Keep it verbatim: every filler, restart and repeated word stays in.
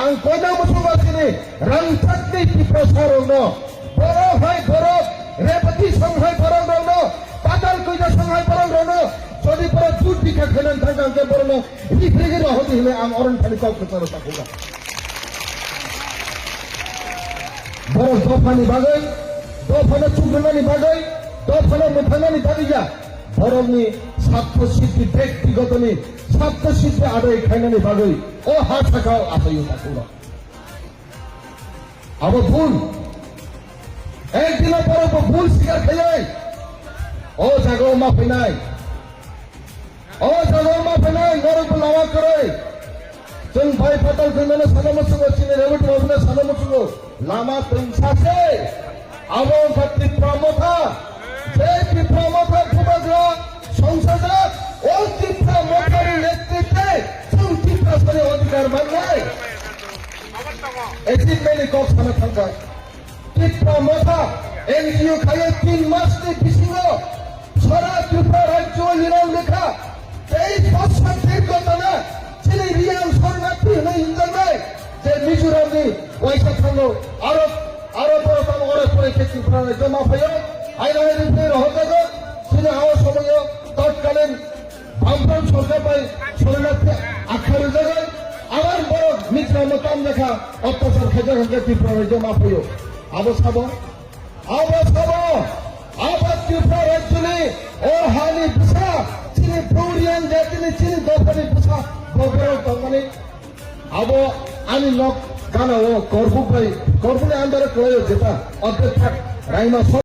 Ang koina muchungo chini rangchakni Tiprasa rokno, borok hai borok, Rebati song hai borok rokno, Patal Koida song hai borok rokno, jodi borok jut bikha khainan thangkha hwnkhe borokno rifrigwi rohordi hinwi ang oroni thani kok kwcharo sakhuga. Borok dophani bagwi, dophano chukrunani bagwi, dophano mwthangnani bagwi ya, borokni sakto siddhi, bektigotoni sakto siddhi adai khainani bagwi o ha sakao achaio takhurok. Abo bul. Ekdino borok bo bul sikar khaiyai. O jagao ma phainai. O jagao ma phainai, norok bo lama kwrwi. Chwng bai Patal Koidano sana muchungo, chini Rebati Babuno sana muchungo. Lama twngsa se. Abo wngkha Tipra Motha. Je Tipra Motha bubagra songsajak, o Tipra Mothani netritwe chwng Tiprasani odhikar mannai. Achievement ni kok sana thangkha. Tipra Motha N G O khaiwi tin masni bisingo sara Tripura rajyo nirok lekha teis bosor dirgho tana chini Reang Sharanarthi hwnwi hwnjaknai je Mizoramni waisa thango aro, aro borok tamo ore pore khe Tripura rajyo ma phaio, haino hai rifrigwi rohorjago, chini awa somoio totkalin Bamfront sorkar bai solenakhe akha rwjago, abar borok Mizoramno tamjakha, ottachar khaijak hwnkhe Tripura rajyo ma phaio. Abo sabo, abo sabo, abo Tripura rajyoni o hani bwsa, chini Bru Reang jatini chini dophani bwsa, bo borok tongmani. Abo ani nok gana o Korbuk bai, Korbukni under o kwlaio jeta, Odhek Thak, Raima